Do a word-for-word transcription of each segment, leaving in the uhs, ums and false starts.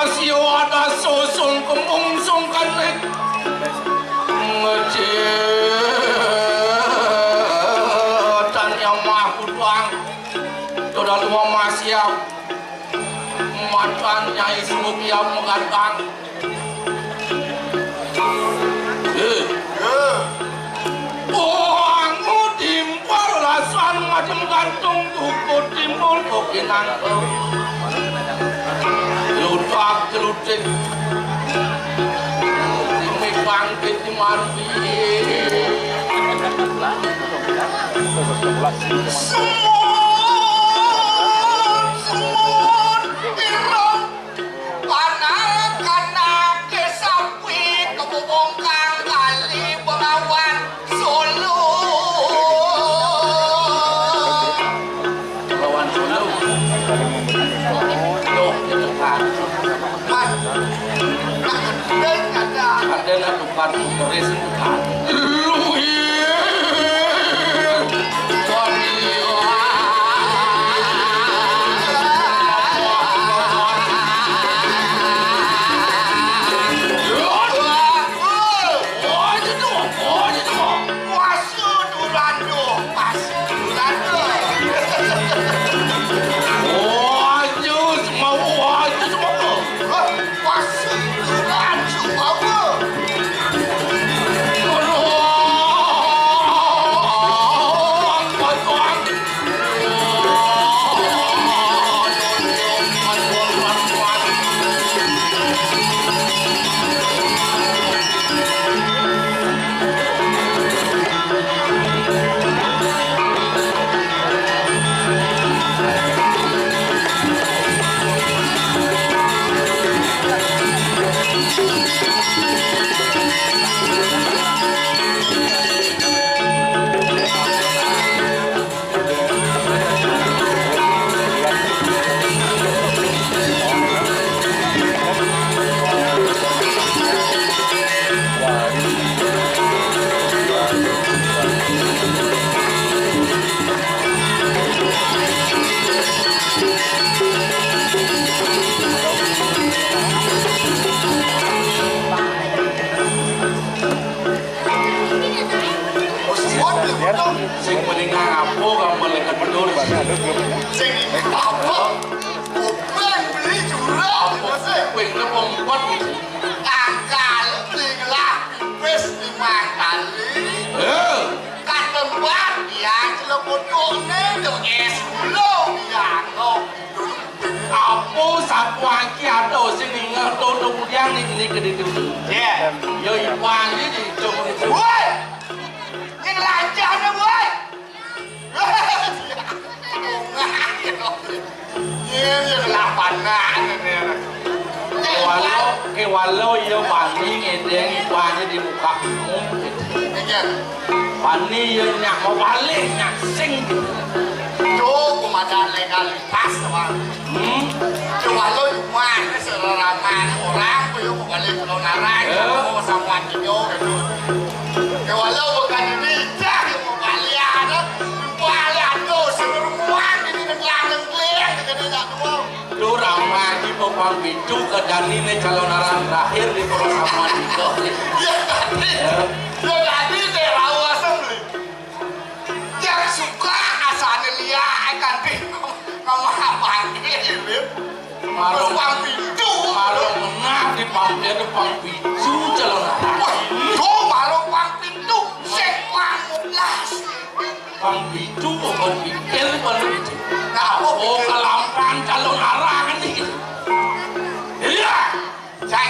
Masih ada susun kembung sungkan ngecil dan yang mah kuduang. Sudah tua masih macan Nyai Sumuk yang mengatakan, eh, eh. Wangu timpal lasan macam gantung duku timbul kokinang. Lutak celutik. Timik bangkit di mandi. Semut, semut, irung. Panah kanak ke sapi kebubungkang kali Bengawan Solo. Bengawan Solo. Loh, itu kan. Mas. Nah, ada nggak tukar tukeris itu kan? Lu iya. Sing mendingan apa gambar leket betul? Sing apa? Kuping beli jurang, apa sih? Kuping le pompat. Tangkal beli gelah pipis lima kali. Eh. Katemban ya celok kutuk ne do es gula ya kok. Apa satu aki ada sing ninggal to kemudian ni ni ke ditu. Ya. Yo ipan ni di jong itu. Woi. Ini lancar ni, woi. Ini yang lapangan ini. Kewalo, kewalo iya bani ngedeng ibane di muka umum. Iya. Bani iya nyak mau balik nyak sing. Yo, kumadan legalitas, Bang. Hmm? Kewalo cuma seleraman orang, yo mau balik ke Lonarang, eh? Sama tiga gitu. Kewalo bukan ini, dah, yo mau balik, ada. Balik, aduh, seluruh muan ini nengklang-nengkling, gitu, dah, tuh. Lu ramah di Popang Picu ke Dani nih calon arang terakhir di persamaan itu. Ya tadi, ya tadi saya rawa sembeli. Yang suka asane liya kan di ngomong apa gitu. Malu Popang Picu. Malu menah di Pang, di Pang Picu calon arang. Wah, tuh malu Pang Picu, sing Pang Mulas. Pang Picu, Pang Pikir, Pang Picu. Nah, oh, kelampang calon arang nih.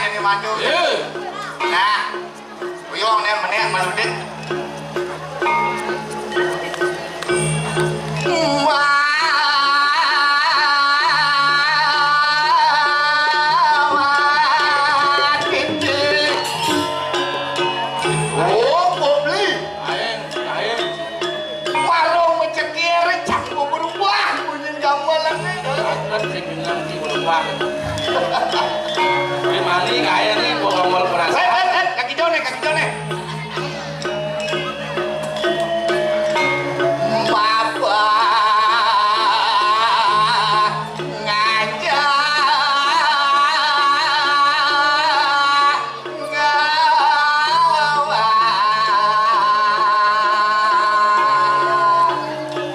Ini madu. Iya. Nah, uyong nih, menek malu dek. Wah, wah, dek. Oh, mau beli. Aing, aing. Warung mecekir, cak berubah, bunyi gamelan nih. Kan sing bilang di berubah. Di mana kaya nih, gua gamelan perasaan. Eh, eh, eh, kaki jone, kaki jone. Bapa ngajak.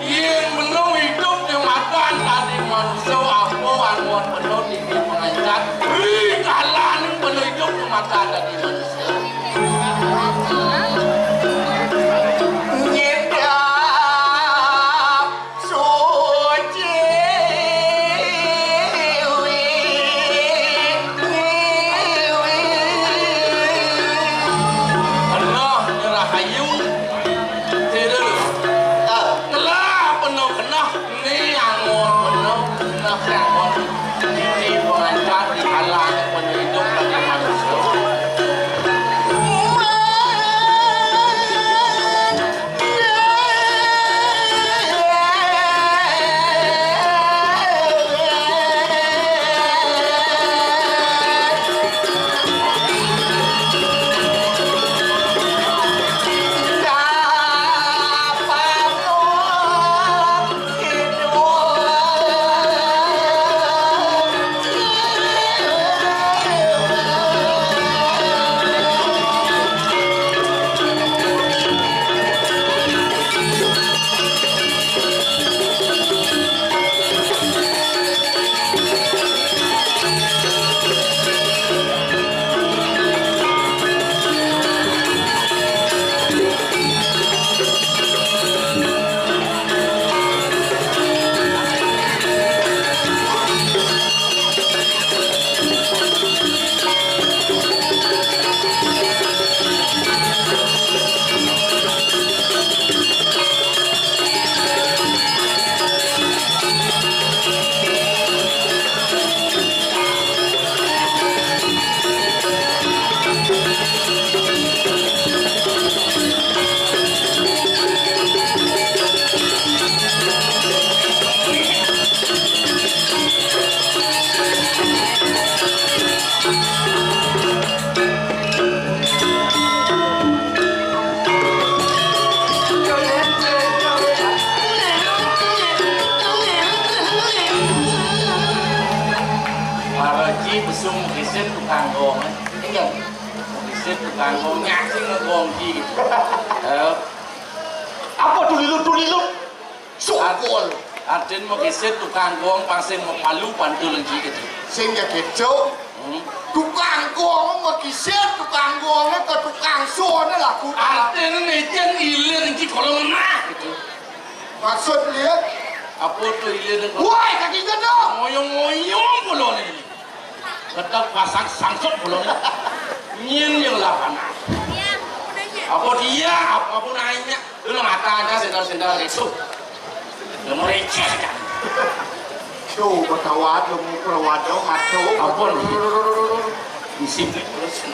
Yén benung idup di matan dadi manusia, apa anuan benung di pengancat? Ih, kalah nih benung idup di matan dadi manusia. Nyedap suci. Keneh nyerah kayu, tidur. Telah penuh keneh, ni angon penuh, keneh angon. Ini pengantar di halang penyelidup bagi manusia. Para ji besung kisin tukang gong, eh. Iya. Kisin tukang gong, nyaksi ngegong ji. Eh. Apa tulilut-tulilut? Sukul. Artin mau kisit tukang gong, pang sing mau palu pantul lagi gitu. Sing ya gitu. Hmm. Tukang gong mau kisit, tukang gong ke tukang sun lah ku. Artin nih jen ilir iki kalau ngena gitu. Maksud dia? Apa tuh ilir? Woi, kaki gedong. Ngoyong-ngoyong kalau nih. Tetap pasang sangsut belum. Nyin yang lapan. Apa dia? Apa pun nanya? Lu mata aja sendal-sendal itu. Lu mereceh kan? Tuh, bertawad lu mukul wadong atau ampun. Isi terus.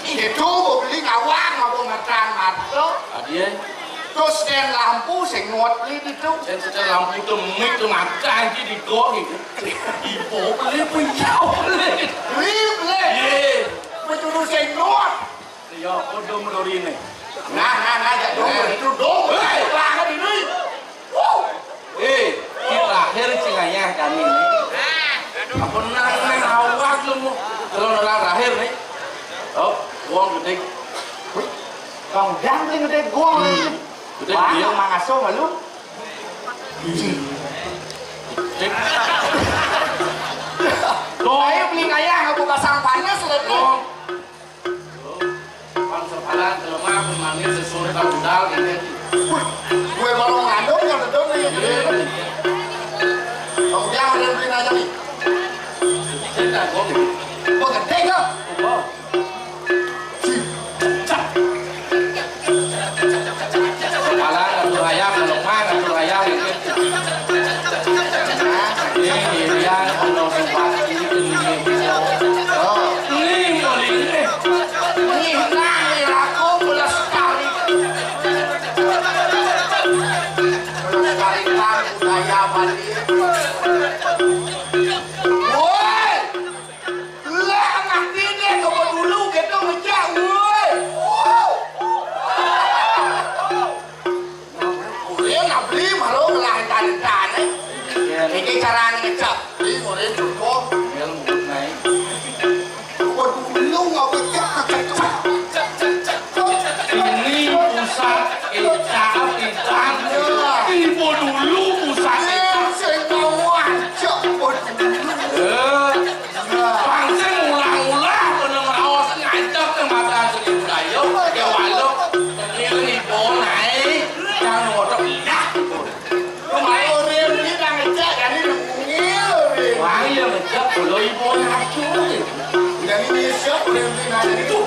Itu mau beli ngawang, mau ngetan mata. Adia. Terus stand lampu sing nuat beli itu. Stand lampu tuh mik tuh mata aja di gor gitu. Ibu beli punya beli. Beli beli. Iya. Betul sing nuat. Iya, kodong lori ini. Nah, nah, nah, ya dong, itu dong. Hei. Banget ini. Wuh. Eh, kita akhir sing ayah kami ini. Apa nang nang awak lu mau? Kalau orang terakhir nih. Oh, uang gede. Kang Ujang beli gede gua. Hmm. Gede dia. Mangasa malu. Cek. Ayo beli kaya, aku pasang panas lagi. Oh. Pang sepalan, jelema, pun manggil sesuai tak budal, gitu. Wih, gue baru ngandung, ya, betul, nih. Iya. Kang Ujang ada yang beli aja, nih. Cek, tak, gua. Apa gedé kok? Malah ngatur ayam, kalau mah ngatur ayam itu. Ini dia kalau sempat ini. Oh, ini mau ini. Ini nang aku melestari. Melestarikan budaya Bali. Woi! Lah, anak ini coba dulu gitu ngejak, woi. Udah nggak beli malu ngelain tarikan, eh. Ini cara ngejak. Beli, udah cukup. Coba dulu nggak ngejak, ngejak. Ini pusat kecap hitam. Tiba dulu pusat kecap. Sing mau aja, coba dulu. Eh. Bang sing ulah-ulah kena ngraos ngancep nang mata seni budaya, ya walau kecil ibu naik, yang ngodok iya. Kemarin orang ini nang ngecek, jadi nunggu. Wah, iya ngecek, kalau ibu ngacu. Jadi ngecek, orang ini nanya itu.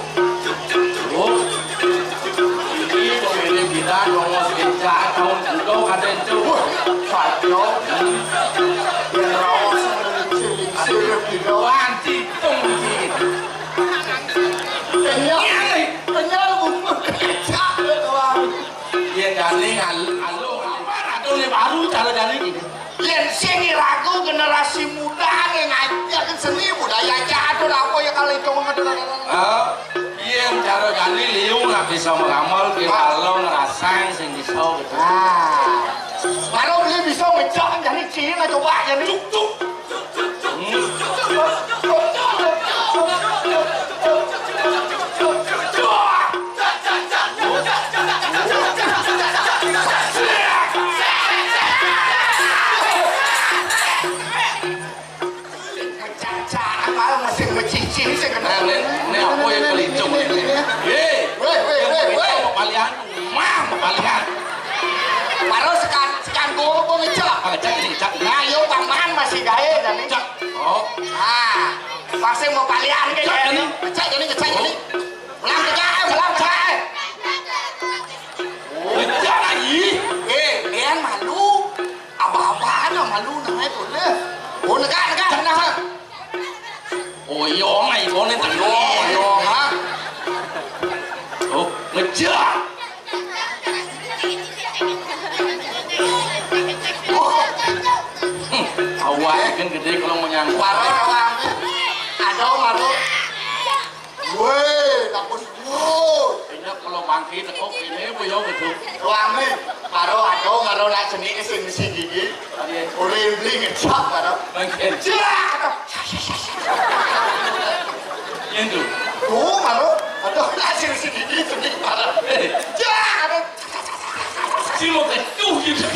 Oh. Iki pemilik kita ngomong sejak tahun kudo kadang itu. Wah, kacau. Yang raos sirip gitu. Wah, citung iki. Kenyal, kenyal bungkus kecap ya, Tuan. Iya, jani ngal-, alo, apa, ado nih baru cara jani ini. Yén sing ragu generasi muda ning ngajakin seni budaya catur apa ya kalau itu ngedon. Ah, yén cara jani liu nak bisa meramal, kita lo ngerasang sing bisa gitu. Ah. Baru beli bisa ngejak jani Cina coba jani. Cuk, cuk. Caca, malah mesin mecicing sih kena. Nah, ini, ini apa yang kelicung ini? Hei, weh, weh, weh, weh. Kalian, mah, kalian. Baru sekan, sekan guru pun ngecek. Ah, ngecek ini, ngecek. Nah, yo, Bang Man masih gawe, dan ini. Ngecek. Oh. Ah, pasti mau palian ke, ngecek ini. Ngecek ini, ngecek ini. Ulang tegak, eh, ulang tegak, eh. Ngecek lagi. Eh, dia malu. Apa-apaan lah malu namanya tuh, deh. Oh, negak, negak, nah. Oh, iya, nah, ibu ini tak iya, iya, ha. Oh, ngejak. Hmm, awak kan gede kalau mau nyangkut. Baru doang. Ada baru. Woi, takut. Woi. Ini kalau bangkit, kok ini, bu, ya, gitu. Doang nih. Baru ada, baru nak seni, seni, seni gigi. Iya. Orang beli ngejak, baru. Bangkit. Ngejak. Yang tu. Tuh, baru. Ada nak seni, seni gigi, seni, baru. Eh. Ngejak, baru. Si mau kecuh gitu.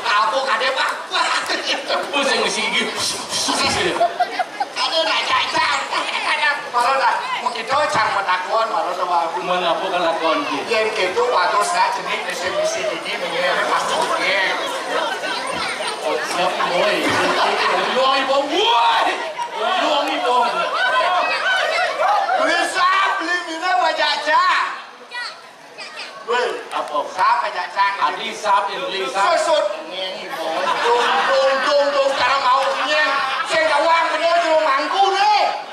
Apa kade, Pak? Apa sing mesti gitu? Ada nak cacang. Kalau dah, mau kita cang mau takon, kalau dah bagus. Mana apa kalau takon gitu? Yang gitu bagus nak jenis mesti mesti ini, mesti ini, pasti ini. Oh, siap, boy. Boy, boy, boy. Boy, boy. Beli sap, beli minum aja, aja. Woi, apa? Sapa jak sang? Adi sap, Inggris sap. Susut. Ngene, Bos. Dong, dong, dong, dong, sekarang mau ngene. Sing gawang bener jero mangku ne.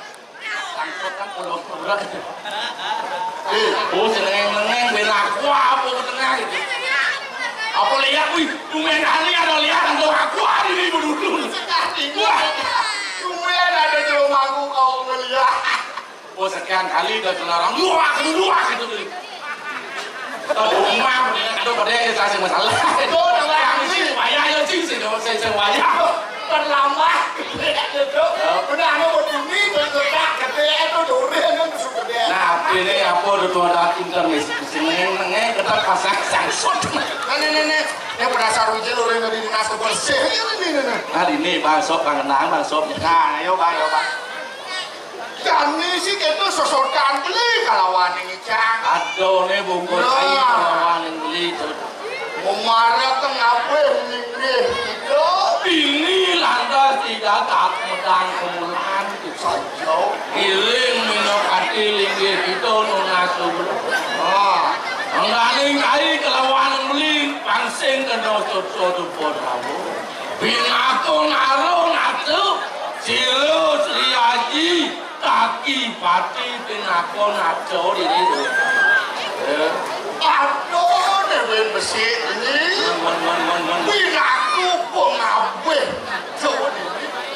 Tangkut kan pulau berat. Eh, oh, seneng-seneng bela aku apa ke tengah itu. Apa lihat, wih, lumayan ahli ada lihat, ada aku ada ini dulu. Wah, lumayan ada jero mangku kau ngeliat. Oh, sekian kali udah dilarang, luak, luak gitu tuh. Aduh, emang, aduh, pada yang saya masalah. Itu udah yang sih, wayah, yang sih, sih, dong, saya, saya wayah. Terlambat, gitu. Udah, anu, berdiri, terus letak, gitu ya, itu durian, kan, terus gede. Nah, ini apa, udah tuh ada intermezzo, sini, nengeng, kita pasang sangsut. Nah, nih, nih, nih. Ini pada saru aja, orang dari dinas kebersihan, ini, nih, nih, nih. Nah, ini, Bang, sok, Bang, kenang, Bang, sok. Nah, ayo, Bang, ayo, Bang. Jani sih keto sosokan beli kalawan ini, Cang. Aduh, ne bungkus air kalawan ini beli. Memarah tengah apa ini? Ini lantas tidak tak medang kemulan itu saja. Ah, angganing kai kelawan mling pangsing kena soto-soto Prabu. Pinakon arun atu, sira Sri Aji, Taki Pati pinakon atu dini. Eh. Aduh, Dewi Besik ini. Pinaku pengabih.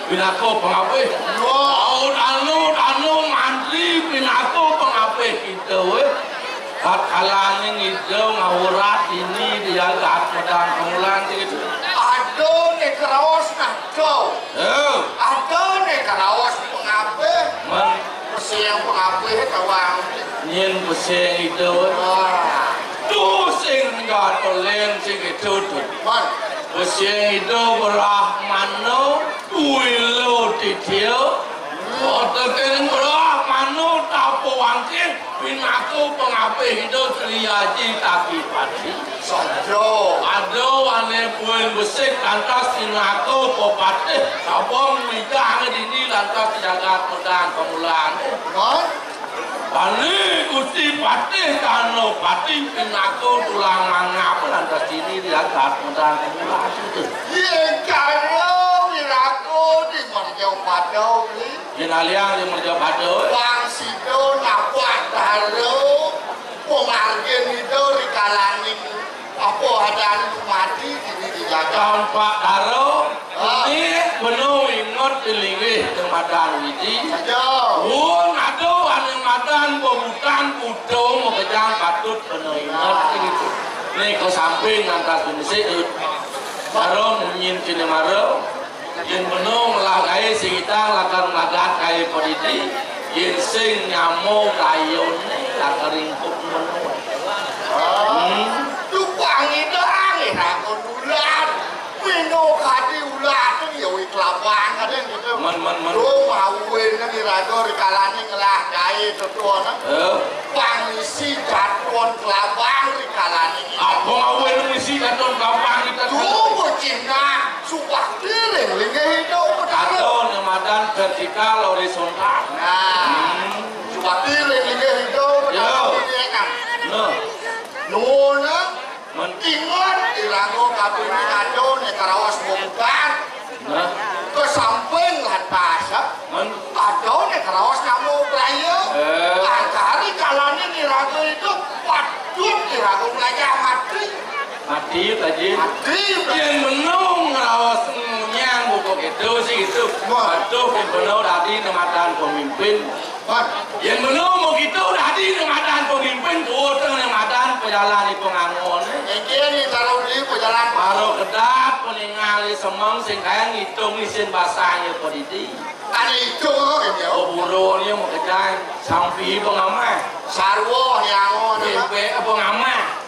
Pinaka pangabih. Wah. Danu, danu, danu mantri pinaka pangabih kita, wéh. Tatkalaning ida ngawrat dini di jagat Medang Kemulan gitu. Ada né keraos nah, Jo. Eh. Ada né keraos pangabih. Men. Pesing pangabih tawang. Nyén pesing ida, wéh. Wah. Tuh sing jatuh lén sing itu tuh. Men. Pesing ida Brahmana. Wilo titya, oteking Brahmana tapa wangking, pinaka pangabih Ida Sri Aji Taki Pati. Saja. Ada ané buin besik lantas pinaka pepatih sabong widang dini lantas jagat Medang Kemulan. Kan? Bani Gusti Patih Tanopati pinaka tulang mangap lantas dini di jagat Medang Kemulan. Yén kala wiraga di Merja Pada, Bli. Yén aliang di Merja Pada. Wang sida nabak dara, pamargin ida di kalaning apa adan mati dini di jagat. Tampak dara. Ah. Né bena inget di linggih sing madan Widi. Saja. Wong ada ané madan bebutan kuda makejang patut bena inget gitu. Né ka samping lantas besik, Yud. Mara munyin kéné mara. Yén bena ngelah gaé sing idang lakar madan gaé padidi. Yén sing nyama gayané lakar ringkuk bena. Ah. Hmm. Lupang ida angin aku nulan. Mino kadi ulah tu ya wé kelabang kadén gitu. Men, men, men. Lu mawin nang iraga rikalané ngelah gaé tetuan. Eh. Pangisi jatuan kelabang rikalané. Apa mawin ngisi jatuan kelabang kita? Tuh, bocina. Subakti ring linggih ida, Betara. Atau namadan vertikal horizontal. Nah. Hmm. Subakti ring linggih ida, Betara. Ya. Ini kan. Nah. Nuwun. Men. Inget, iraga kabini ada né karaos bongkar. Nah. Ka samping lantas, men. Ada né karaos nyama braya. Eh. Angkari kalané iraga idup, patut iraga melajah mati. Mati, Taji. Mati. Yén bena ngraos ngunyang buka gitu sih gitu. Wah. Aduh, yén bena dadi né madan pemimpin. Wan, yén bena mau gitu dadi né madan pemimpin, tuwuh teng né madan pejalan di pengangon. Nggih, nggih, karo di pejalan. Baru kedap peningali semeng sing kaya ngitung isin basangnya pedidi. Ané itung kok ini. Oh, buruné mau kejang sampi pengamah. Sarwa nyangon. Mimpi pengamah.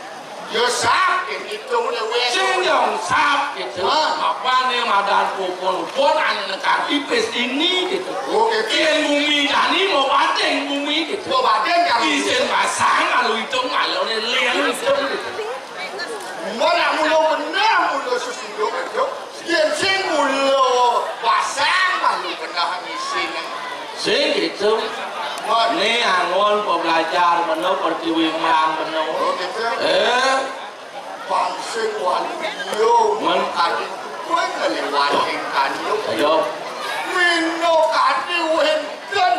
Ya sap, ngitung déwék. Sing dong sap gitu. Hah? Apa né madan pupun-pupun ané nekar tipis ini gitu. Oh, gitu. Yén bumi tani mau bateng bumi gitu. Mau bateng kan? Isin pasang lalu hitung lalu né liang hitung gitu. Mana mula benar mula sesudah itu. Yén sing mula pasang, mah lu kenah ngisin. Sing gitu. Né angon pebelajar bena, pertiwi mrang bena. Oh, gitu. Eh. Pangsing wali yo. Men. Kadi kuwi ngeliwat ing kanyo. Ayo. Mino kadi wénten.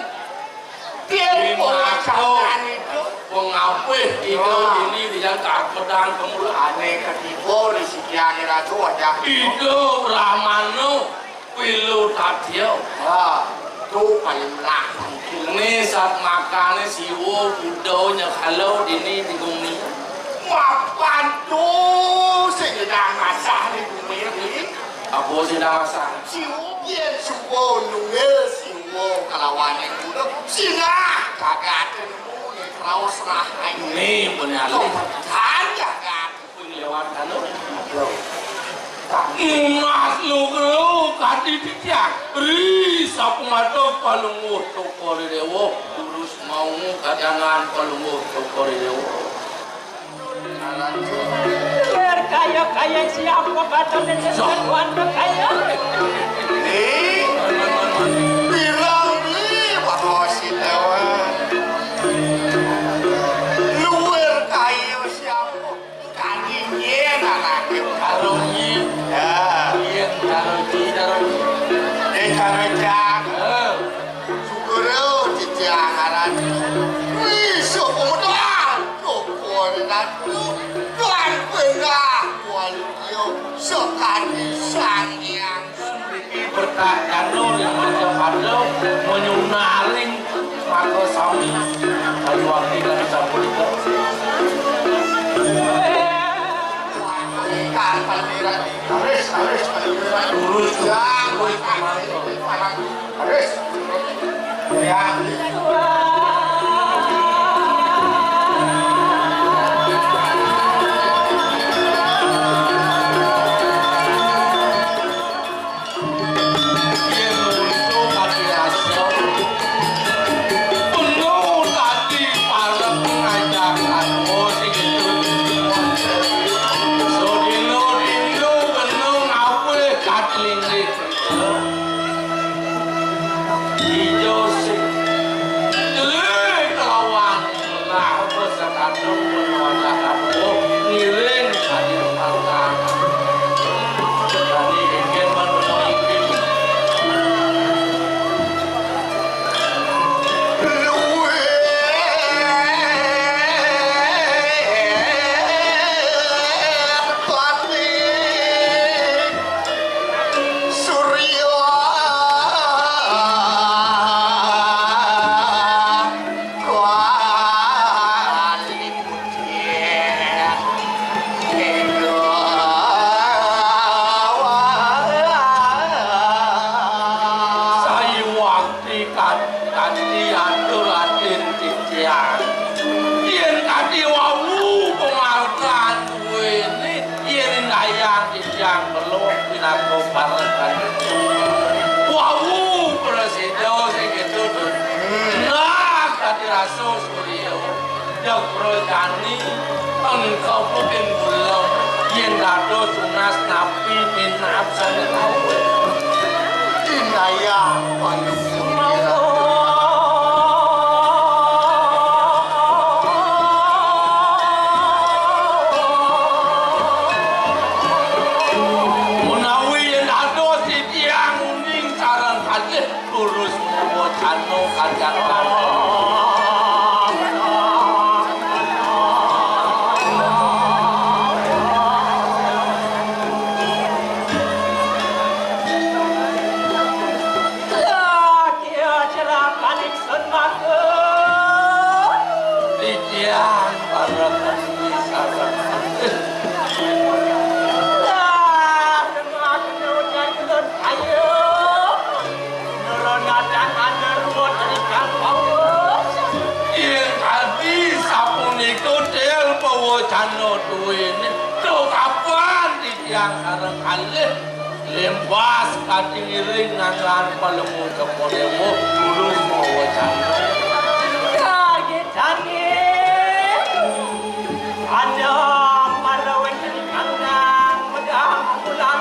Pinaka pengabih ida ini dijangka pedang kemulaané ketiba di sikiané ratu wajah. Ida Brahmana Pilu Tatya. Ha, tu paling melah. Né sat makané Siwa Buddha nyekala dini di bumi. Mapan tu sing sedang masah di bumi ini. Apa sing sedang masah? Siwa yén suba nunggil Siwa kalawané kuda. Sinah kagak nemu né kraos rahayu. Né bener. Komentar jagat. Lewat anu. Mas lu kelu kadi titiang. Ri sapumatuk palungguh Cokor Déwa. Lurus mau kadangan palungguh Cokor Déwa. Berkaya-kaya siapa kata dengan satuan berkaya? Nih, bilang beli waktu si Déwa. Aran Wisnu Pemutaran, Tuhan Ratu, Tuhan Pengakuan Dio, sekali Sang Hyang Suriki bertahan yang ada pada menyunaring maka sami kayu api dan sapunika. Terus, terus, terus. Terus, terus. Terus. Ya. Yén muncul dadi rasa, penuh dadi parek ngajak aku sing itu. Sodino rindu kena ngawih katelingih. Ijo sing jelek lawan nah, apa sakadung pun wajah aku ngiring hadir partai. Dadi ingin mengenai Surya kuali putih. Sayuwakti kan-, kanthi atur atin titiang. Yén kanthi wau pamargan duwéné, yén indayang titiang perlu pinaka parekan. Wau prasida sing itu. Nah, kanthi rasa Surya. Jagrajani, engkau pun bulem, yén dados tunas napi minab sane tauh. Indayang paling menawi yén dados titiang uning sareng kalih Lurus wacana kajakan. Lah, dia celakaning senmata. Titiang para kesmisarang. Lah, dengar kena ujar kena ayo. Nurunaken anda ruwet ri kang Pawas. Yen kadi sapunika, Til, pawacana duwene, duh kapan titiang sareng kalih lembas kadi ngiring nanggan palemu Cokor Ewu, lurus pawacana. Kagitane. Anda para wénten ingkang medal pulang.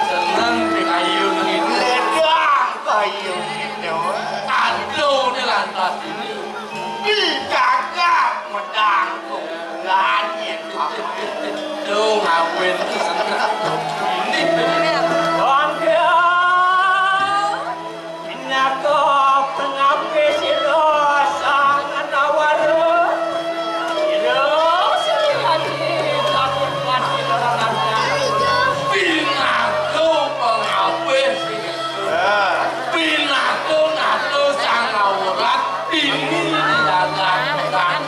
Seneng di kayu ini. Ledang kayu ini. Aduh, ini lantas ini. Di jagat medang kumpulan itu. Tuh, ngawin seneng. Ini. Bangga. Pinaka pangapih sira sang Anawara. Sira sing ati takut mati lawan anda. Pinaka pangapih sira. Pinaka nata sang awrat ini didadak kang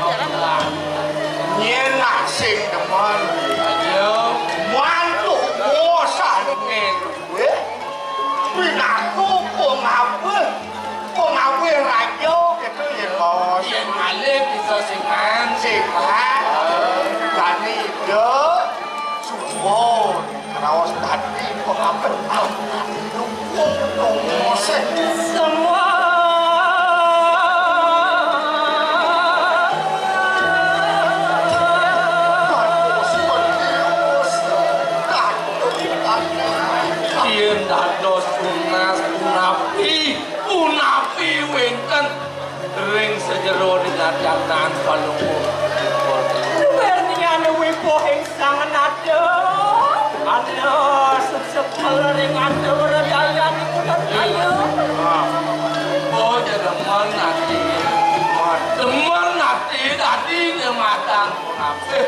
Nyén nak sing demen. Ayo. Mantuk ngosah dengan duwe. Pinaku pengawih, pengawih raja gitu ya, Bos. Yén malih bisa siman. Siman. Jani ida suwun raos dadi pengawih. Dukung pengusik. Semua. Yén dados tunas punapi, punapi wénten ring sajero dinadatan Palungguh. Luwih ningane wibuhing sang nada, ana sesekel ring anda wredayanipun ayo. Dadi nyematan pengapih.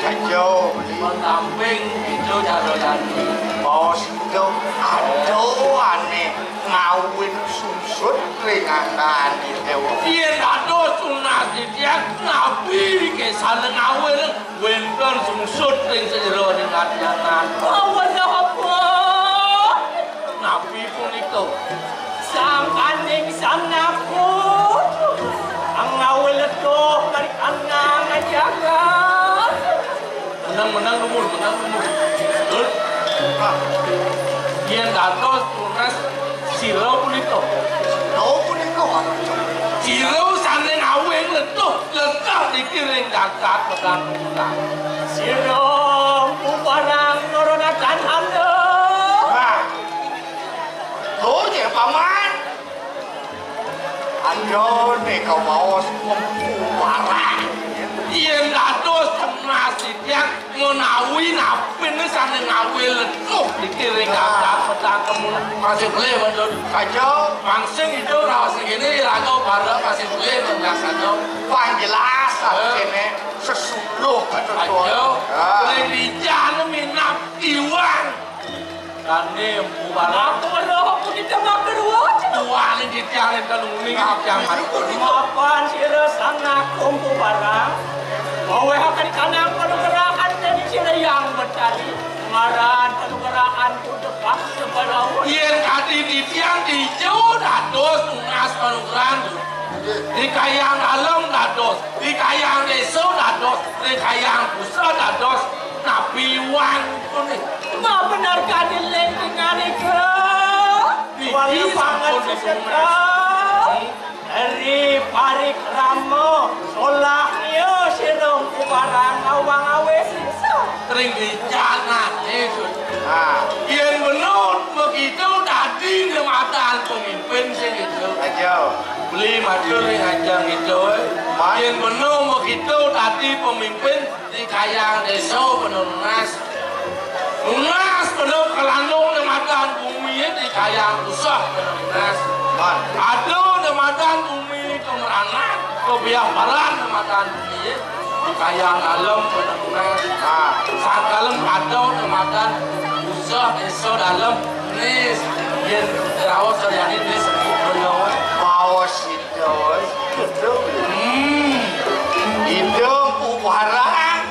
Aja, Beli. Pendamping itu jadul dadi. Bos itu, aduh, aneh. Ngawin sungsut ring angkane dewa. Yen dados tunas titiang, napi kesane ngawin wenten sungsut ring sajeroning atianan. Awan apa? Napi punika? Sang kaning sang naku. Angawin letuh dari kanang jagat. Menang, menang, dumun, menang, dumun. Betul. Ah. Yen dados tunas sira punika. Sira punika, Pak Raja. Sira sane ngawing letuh, letuh niki ring jagat Pedang Kuta. Sira puparang nurunakan hamba. Nah. Oh, ya, Paman. Anjane kawaos Empu Parang. Yen dados tunas titiang menawi napine sane ngawil letuh dikiring kata petang kemun masih boleh, Mandun. Aja. Mangsing itu raos ngene, iraga para masih boleh, Mandun. Panjelas. Eh. Artine sesuluh, betul. Aja. Ah. Boleh dijane minap iwang. Dane Empu Barang. Aku weruh aku didemak kedua. Tuane titiang enten uning titiang mati. Mapan sira sang naku Empu Barang. Maweh akan kanang panugrahan dadi sira yang betari. Ngaran panugrahan ku depak sebalawa. Yen kadi titiang dijo dados tunas panugrahan. Di kayang dalem dados, di kayang desa dados, di kayang pusat dados, napi iwang pune. Mabener kadi lengkingan ika. Wala banget sesekan. Ri parikrama solah ya sira Empu Barang awang awis. Ring ijanane, Sun. Ah. Yen benut begitu dadi nemadan pemimpin sing itu. Aja. Beli matur ring ajang itu, eh. Yen benut begitu dadi pemimpin di kayang desa penunas. Nunas benut kelandung nemadan bumi di kayang usah penunas. Ada nemadan bumi kemeranan, kebiaparan nemadan bumi. Kayang dalem bener. Nah, sakalem kadang kematan usah desa dalem nis yen raos saryane nis sebut bener. Maos itu, betul. Hmm. Itu ubarang.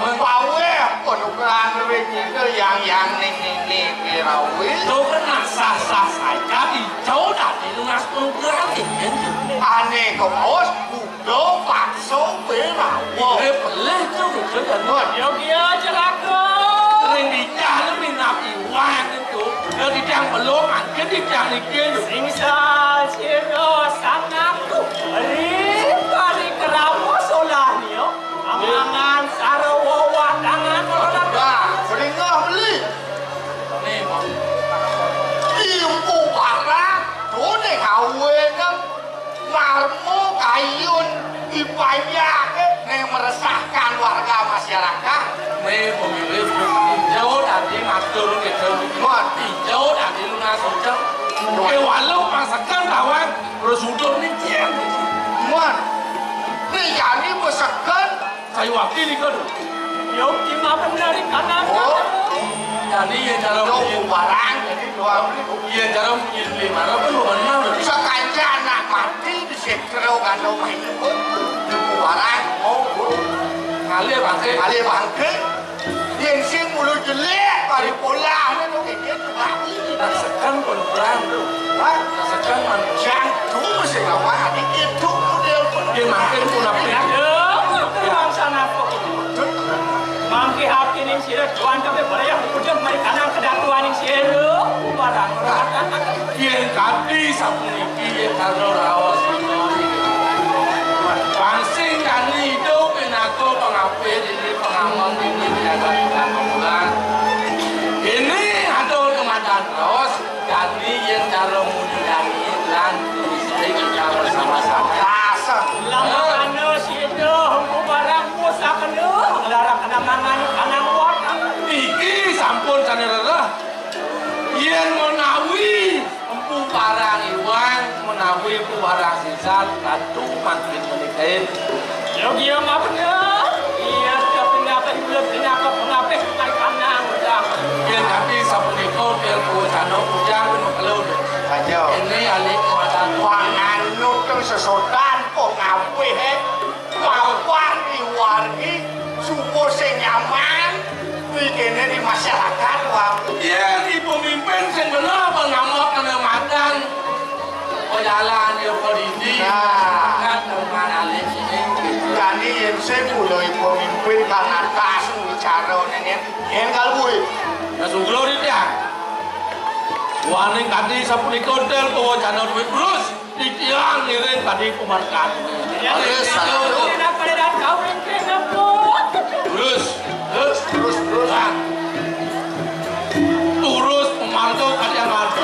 Paweh ponukan ring itu yang yang ning ning ning rawi. Itu kan sah-sah saja, itu dadi lunas ponukan. Ane kemaos. Dong paksa kowe rawuh. Eh, pelih, Cuk, Cuk, anu. Yo, kiya, celaka. Ring dicah lu minap iwak, Cuk. Yo, dicah belum, mangkin dicah niki, Cuk. Sing sasira sanakku. Ri parikrama solah liya. Amangan sarwa wadangan. Wah, beli ngah beli. Nih, Bang. Impu parah, done kawenem. Marmo kayun dipanjake ning meresahkan warga masyarakat. Nih, pemilih hijau tadi matur gitu. Mon. Hijau tadi lunas ucap. Oke, walau masakan tawang, terus udah nih, cian. Mon. Nih, yani masakan. Sayuwakti nika lho. Yo, ki mapan dari kanan. Oh. Dadi yen cara yo, munyi barang, dadi doang. Yen cara munyi lima, apa lu bener? Sakanca anak mati di sekro karo main. Barang, oh, ngalih bangke. Ngalih bangke. Yen sing mulu jelek, bari polah, ngono iki. Rasakan pun perang, Bro. Hah? Rasakan man. Jantung sing awak ati itu model pun. Dia makin pun apa? Aduh, bangsa napa? Mangke hati ning sira tuan kabeh baraya udah mari kanang kedatuan ning sira. Barang. Yen kadi sapuniki yen karo raos. Pansing kani idup pinaka pengapit ini pengamal ini jaga bulan. Ini atur kematan raos. Dadi yen cara muni dadi lan istri kita bersama-sama. Rasa. Lamane sida empu barang pusakna, nglarang kena mangan kanang wak. Iki sampun sane rereh. Yen menawi empu barang iwang, menawi empu barang sisat, ratu mangkin menika. Logia mah bener. Iya, sudah pindah ke, sudah pindah ke pengapih, kali kanang, udah. Yén kadi sapunika, Dél Purwosana, bujang, penuh kelud. Aja. Ini alih kuatan. Panganut teng sesodan, kok ngapih, eh? Mapan di wargi, suku sing nyaman, kuwi kene di masyarakat, Bang. Iya, di pemimpin sing bener apa nama kena madan? Pejalan ya polisi. Nah. Kan teman alih sini. Jani yen sing kula pemimpin kan atas wicara nengin. Yen kalbu. Ya sugro ya. Waning kadi sapunika Dél Purwosana duwe terus. Titiang ngiring tadi pemarkan. Terus, terus. Terus, terus, terus. Terus pemarkan tadi yang ada.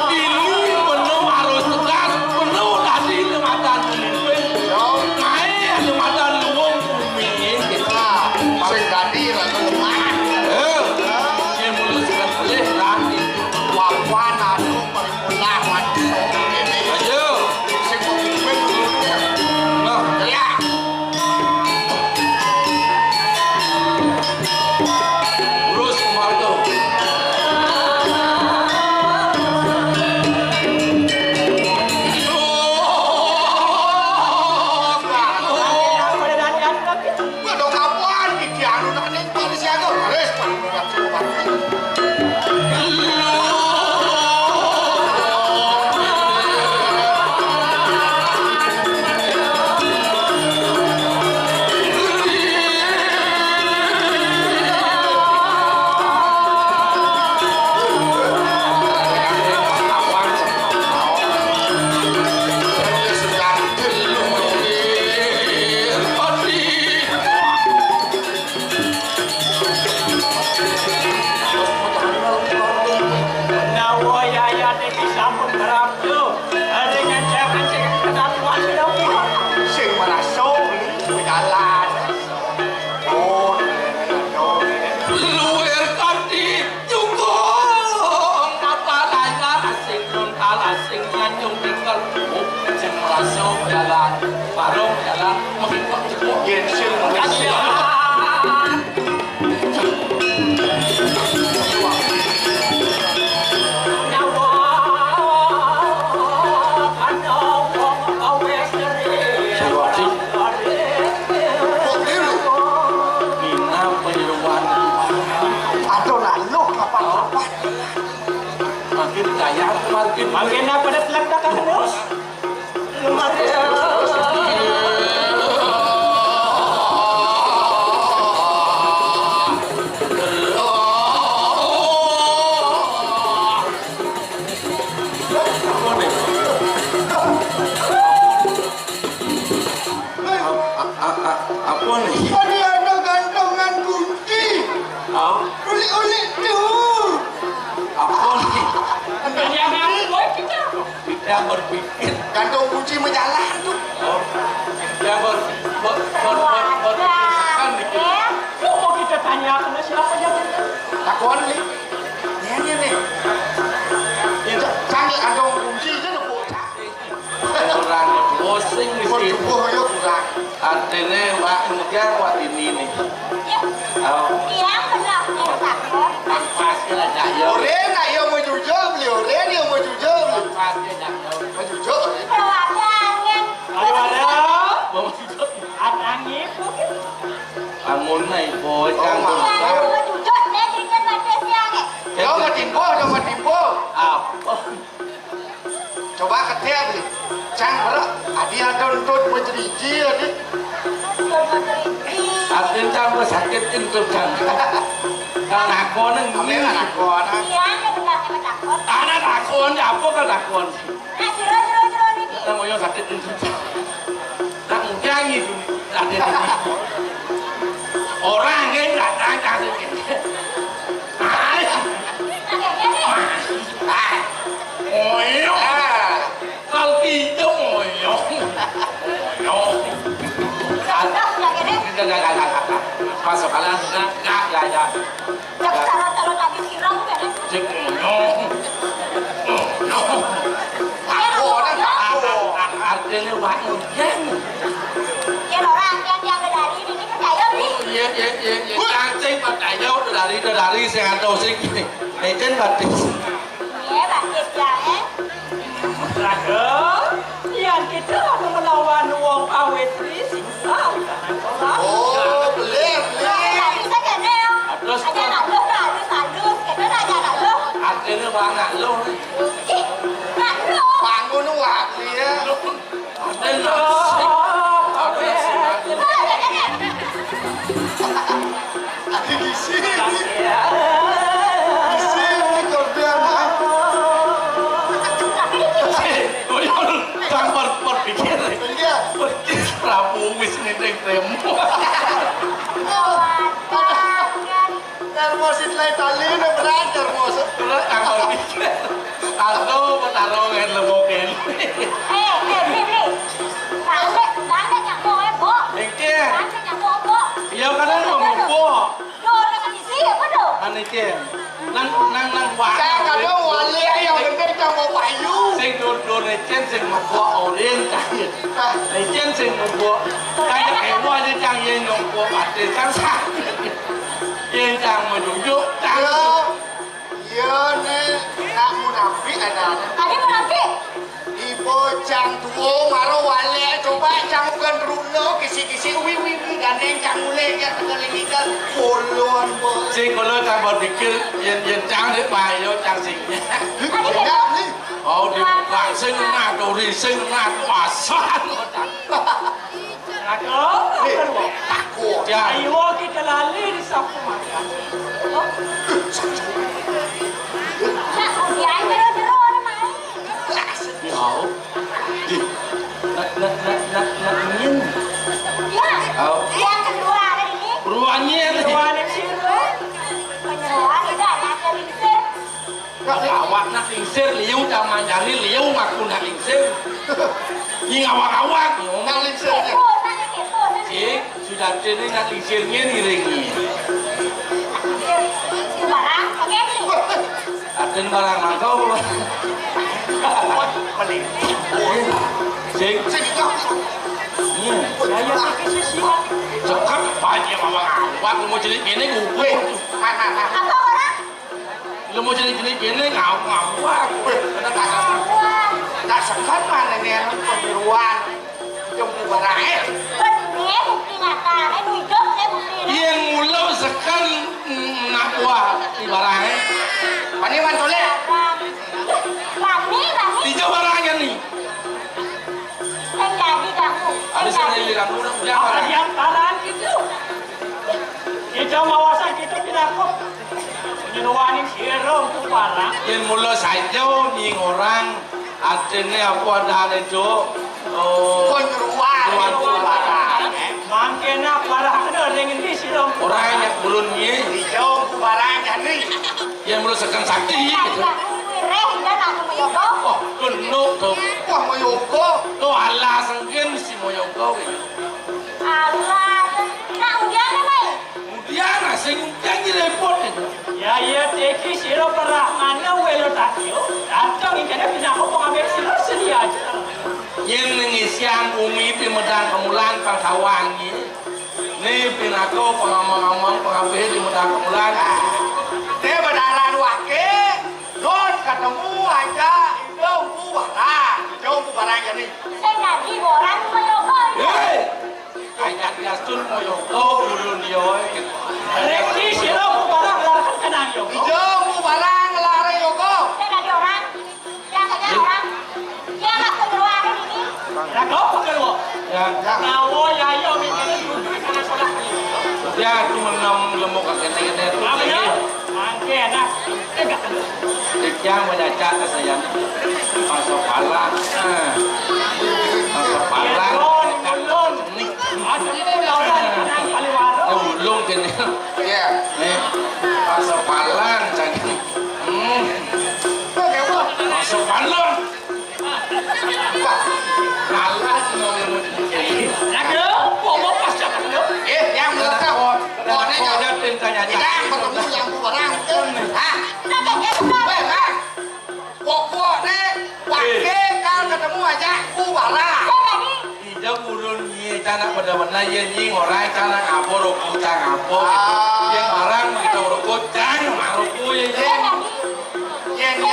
Ilu penuh arus tegas, penuh tadi kematan. Naik aja madan luwung bumi. Nah, sing dadi rada lemah. Eh, sing mulus kan boleh lah. Wawan anu paripulah wan ini. Ayo. Sing pemimpin dulu. Nah. Ya. Urus Margo. Waduh, kapan iki anu nak ning polisi aku? Wis, Menawa yayane iki sampun prapta, ring ngancak-ngancak ketentuan menawa. Sing merasa beli jalan. Oh, luwih kanthi nyungkung apa layar asing nun kalasing nyanjung tinggal. Oh, sing merasa jalan, warung jalan, mengikut jebuk. Yen sing merasa. Aduh, lalu apa-apa. Makin kaya, makin. Makin apa dah telak dah kan terus? Apa nih? Tadi ada gantungan kunci. Hah? Ulik-ulik tuh. Apa nih? Yang berpikir. Gantung kunci majalah tuh. Oh. Yang ber, ber, ber, ber, berpikir. Kan gitu. Coba kita tanya sama siapa yang benar. Takon nih. Ini nih. Ini. Cang, gantung kunci aja udah bocah. Kurang pusing di sini. Waduh, ya kurang. Artinya, Wak Ujang, Wak ini nih. Ya. Oh. Tiang benar, yang takut. Pas kena cahaya. Ora nak ya mau jujur beli, ora dia mau jujur beli. Pas kena cahaya. Mau jujur. Kalau ada angin. Ayo, ada. Mau jujur. Ada angin. Bangun naik, boy. Oh, kang. Mau jujur, dia cerita pada siang, eh. Ya, mau timbo, ya, mau timbo. Apa? Coba ketek, Bli. Cang, bro. Adi ada entut menjeriji, adi. Atin cang, bro, sakit entut cang. Kang nakon, ini. Apa yang nakon? Iya, ada benar sama takut. Anak nakon, apa kan nakon? Nah, jero, jero, jero, ini. Nang oyo sakit entut cang. Nak mujangi dulu, Raden. Orang yang datang kasih kita. Ai. Ai. Moyo. Kalau kita moyo. Moyo. Enggak, enggak, enggak, enggak. Masuk kalah, nah, nah, ya, ya. Cak calon-calon lagi sirah, kan? Cek, no. No. Aku, aku. Artinya, Pak, ya. Ya, orang yang, yang dari ini percaya, nih. Iya, iya, iya, iya. Yang sing percaya, dari, dari sing atau sing. Ecen batis. Iya, batis, ya, eh. Raga, yang kita anu melawan wong pawitri sing sah, kan, ora? Oh, bener, bener. Nah, bisa kene, ya. Terus, aja nak lu, halus, halus. Kita aja nak lu. Akhirnya bang nak lu. Ih, nak lu. Bangun wak, ya. Ada nasi. Ada nasi. Ada di sini. Di sini, Kordian. Kang ber-, berpikir. Iya. Berpikir Prabu wis nitih remo. Termos itu lain tali, ini berat termos. Berat, Kang berpikir. Aduh, mau taruh ngen lemo kene. Eh, eh, eh, eh. Tangga, tangga nyamuk, eh, Bo. Engke. Tangga nyamuk, Bo. Iya, kan, mau, Bo. Duh, nang isi apa, duh? Anu, Cen. Nang, nang, nang, wah. Cang, kalau wali, yang penting cang mau payu. Sing dudur, Cen, sing mabok orin, kan. Ah. Cen, sing mabok. Kan, ewa aja, cang, yang nyongkok mati, kan, sakit. Yang cang mau jujur, cang. Iya. Iya, Nek. Nak munafik ada, ada. Ada munafik? Ibu cang tuo maro wale, coba cang bukan runo, kisi-kisi, wi, wi, wi, gandeng cang mulai, ya, tegal ini, kan. Kolon, bos. Sing kula cang berpikir, yen, yen cang dek payo, cang sing. Banyak, nih. Oh, dibuka, sing nak duri, sing nak kuasa. Aduh, aduh. Ya. Ayo kita lali di sapu makan. Nak, udian jero-jero ni mai. Au. Di. Nak, nak, nak, nak, nak, nyin. Ya. Au. Yang kedua ada ini. Ruannya. Ruannya siru. Penyeruan itu ada lingsir. Awak nak lingsir, liu cang manjani, liu ngaku nak lingsir. Ini ngawak-awak, ngomong. Nak lingsir, ya. Kepo, nak kepo, nak. Cik, sudah kene nak lingsir nyen iringi. Sembarang, oke, sih. Aten barang mangkau. Beli. Cik. Cik, itu. Iya. Saya pakai sisi. Cekap, banyak awak-awak, mau jadi kene, ngumpul. Mana, mana? Apa orang? Lu mau jenik-jenik kene, ngawak-ngawak. Weh, ada tak, tak sekat mana nih, anu, pemiruan. Jom ku berae. Bener, bukti nyata. Eh, nu ijo, eh, bukti. Yang mula sekat, mm, nak buah di barae. Pani, Man, toleh. Pani, pani. Ijo barangnya nih. Sing dadi kamu. Ada sing dadi kamu, udah, udah. Apa yang parah gitu? Kita mawasan kita pinakut. Nyeruaning sira ku parang. Yen mula saja nying orang, artine apa adane, Cuk? Oh. Kon nyeruan, nyeruan ku parang. Mangkene parang ada ring endi sira ku parang? Ora nyak burun nggih. Iya ku parang jani. Yen mula seken sakti. Wireh, iya nak mayoga. Oh, kena to. Wah, mayoga. To alas engke mesti mayoga kuwi. Alah, nak udian, Mai? Udian, sing udian iki repot iki. Ya, iya, iki sira perahmane welo tatyo. Dateng iki kene pinaka pengabek sira sedia aja. Yen ning isian bumi pimedang kemulan pangkawangi. Ni pinaka pengomong-omong pengabek di medang kemulan. Te bedaran wake, don ketemu aja, itu ku barang, itu ku barang jadi. Sing dadi orang mayoga. Hei! Kaya diasun moyoko ulun yoi. Reki sira mubarang nglarang kenang yoko. Ijo mubarang nglarang yoko. Saya tadi orang. Siapanya orang? Siapa keluar ini? Raga apa keluar? Ya. Nawa yaya mikir duduk sana sekolah. Ya, aku menang lembok kene-kene. Apa ya? Mangke enak. Ejang mendadak kesayan. Pasopalan. Ah. Pasopalan. Ulun, ulun. Ada ulun, ulun. Ulun kene. Iya. Nih. Pasopalan cagi. Hmm. Pasopalan. Kalah. Ada, bobo pas cakap. Eh, yang melekat. Yang ku barang tu. Ha? Weh, ha? Pokoknya, pakai kal ketemu aja ku barang. Ija ulun nyi canak benda-benda, iya nyi ngorai canak apa ruku, cang apa gitu. Ah. Iya barang kita ruku, cang mah ruku, iya nyi. Iya nyi.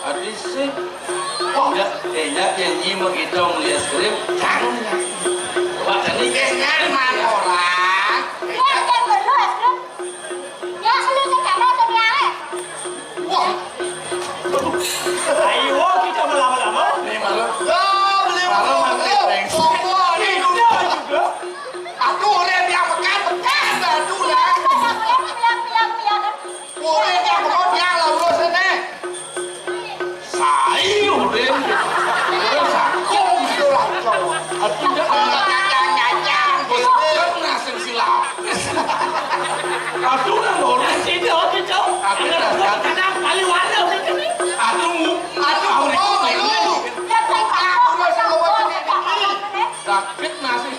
Adi sih. Wah, iya, iya, iya nyi menghitung es krim, cang. Wah, jadi iya nyi mah orang. Iya, cang perlu es krim. Ya, lu cek ada atau dia, eh? Wah. Ayo, kita melama-lama. Ini malu. Ya, beli malu, malu, malu. Bengkok. Wah, ini juga. Aduh, oleh dia makan, makan, aduh, lah. Bilang, bilang, bilang, bilang. Oleh dia makan, dia lah, urus ini. Sai, Udin. Udin sakung, gitu lah. Aduh, ya. Nyanyang, nyanyang, gitu. Pernah sing silap. Aduh, nah, Udin. Sini, oke, Cok. Aku ada dah, buat kan. Kadang paling warna, Udin. Aduh, aduh, Udin. Oh, lu. Dia saya takut, takut, takut, takut. Sakit nasi.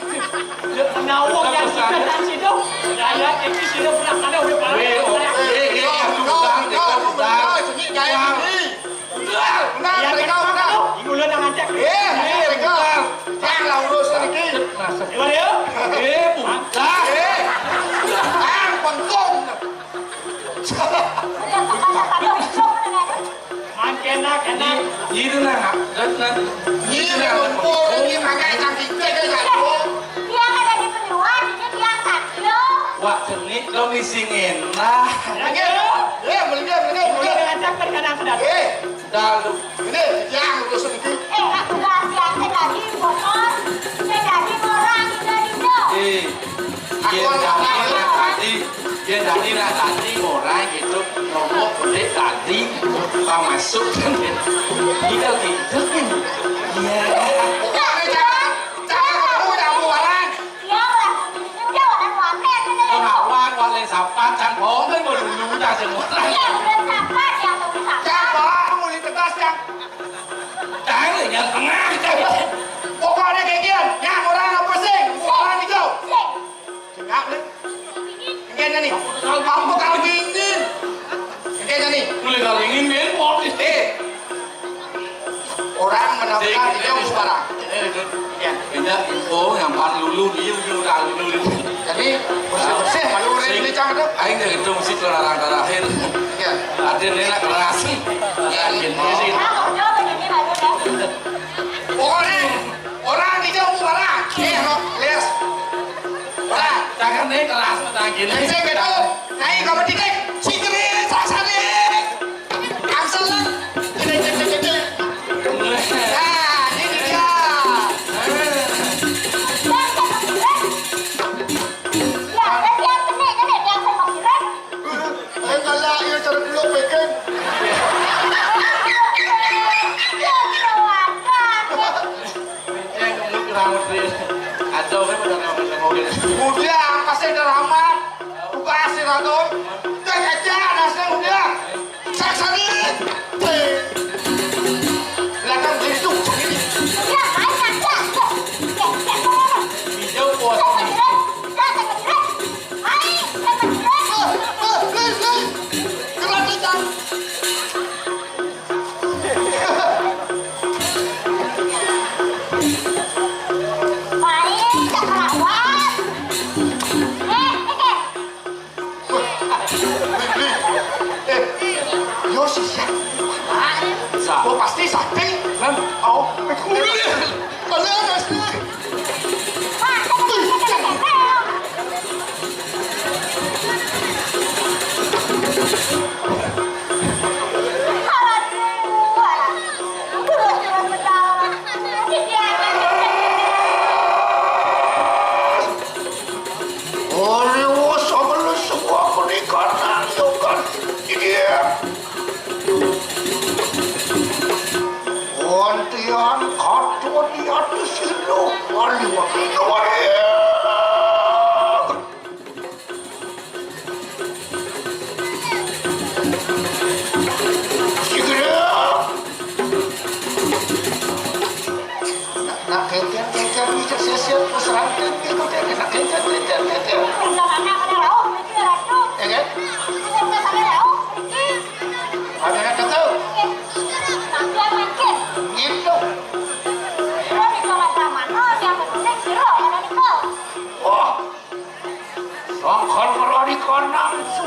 Nawang yang kita tak situ. Daya itu sudah pernah ada, udah pernah. Weh, oh, eh, eh, eh, aduh, udah, udah, udah. Udah. Udah, udah, mereka udah. Ini udah ngajak. Eh, eh, mereka. Yang lah urus lagi. Gimana ya? Eh, bukan. Eh. Ah, pengkong. Makin enak, enak. Ini nah, dan, dan. Ini nah, kumpul, ini pakai cantik, pakai satu. Dia ada di penyuan, ini diangkat, yo. Wah, cenit lo misi ngenah. Ya, ya. Eh, mendingan, mendingan, mendingan. Ngajak perkara sudah. Eh, dah lu. Ini, yang urus ini. Eh, aku kasih tadi motor, saya tadi orang, ini, ini. Eh. Yén dadi nak dadi, yén dadi nak dadi ora gitu, nopo gedhe dadi pamasuk kan ya. Gitu, gitu kan. Iya. Pokoknya jangan, jangan kamu yang buaran. Iya, orang sendiri kan dia orang wamen, kan, ya. Kawan, wale sapa, cang bohong kan, mau dulu dah semua. Iya, udah sapa, dia tuh sapa. Cang bohong, mulai tegas, cang. Cang, yang tengah, cang. Pokoknya kayak gini, yang orang apa sih? Orang itu. Sing. Cengak, Lin. Enggak nih. Kamu kawinin. Enggak nih. Mulai kawinin, Lin, mau di. Eh. Orang menabrak dia barang. Ini, Lin. Ya. Ini, oh, yang pan lulu, dia udah, udah lulu, Lin. Jadi, bersih-bersih, malu orang ini, Cang, tuh. Aing dari itu mesti kelarang terakhir. Ya. Ada nih, nak keras. Ya, gitu sih. Pokoknya, orang di jauh barang. Eh, no, les. Barang. Jangan nih keras, jangan gini. Yang saya gitu, naik kamu dikit, singkirin, sasarin. Angsel lah. Gini, gini, gini, gini. Nah, ini dia. Ya, kan dia kena, kena, dia angsel makiran. Eh, kalah iya cara dulu peken. Yang nunggu rambut dia. Atau kan udah rambut sama mobil. Udah, pasti ada rahmat. Buka asli ratu. Cek aja, nasi udah. Cek sendiri. Belakang diri tuh. Ya, ayo, ya, ya. Ya, ya, ya. Hijau kuat. Ya, ya, ya. Hai, dapat berat. Eh, eh, eh, eh. Berat, Cang. Baik, tak lawan. Eh, eh, eh. Weh, weh, weh. Eh, yo, si siapa? Sa-, oh, pasti sakti. Kan? Oh, eh, kulit. Padahal asli. Aduh, sama lu semua peningkatan, yo kan? Iya. Gantian katon di atas itu, waliwa. Iya. Segera. Nak, nak, keker, keker, ni cek sesiat, pesrangkut, gitu, keker, nak, keker, keker, keker. Enggak, anak, anak, oh, itu ratu. Ya, kan?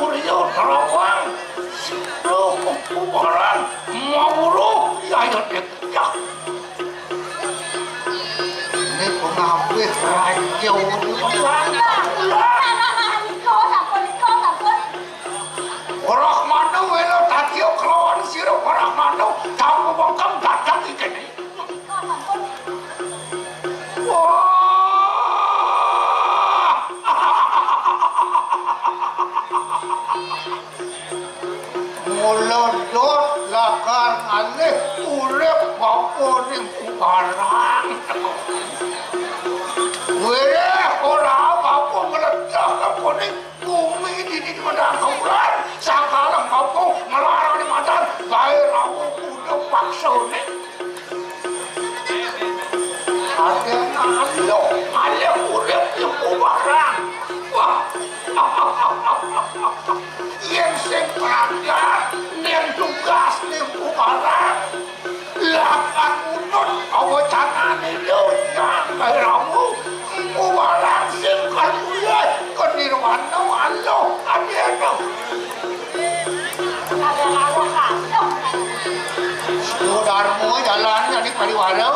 Surya Terawang, Sindro Kumparan, Mawruh, Yayan Ekya. Ini pengambil raja. Nika, sampun, nika, sampun. Brahmana wela tatya kelawan sira Brahmana, tamu bengkam datang ikene. Wah! Mula dot lakar ngalih urip bapa ning Kumarang. Wirih ora bapa ngledah bapa ning bumi dini di Madang Kaulan. Sakala bapa nglarang di Madang, gawe rawuh kudu paksane. Ada ngalih, ngalih urip di Kumarang. Wah. Yen sing prangkat, ning tugas ning Kumarang. Lakar nunut kawecanane donya kairamu. Kumarang sing kaluwih kanirwana Allah adena. Sudarmo jalan jadi pariwara.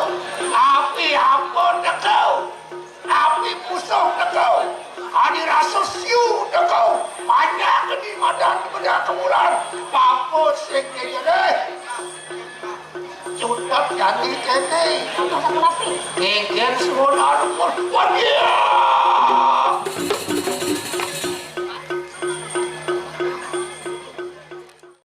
Api apa teko? Api musuh teko? Adi rasa siu teko? Banyak di madan benda kemulan. Papa sing kejere. Cutat jati kene. Geger suara rumput. Wah, iya.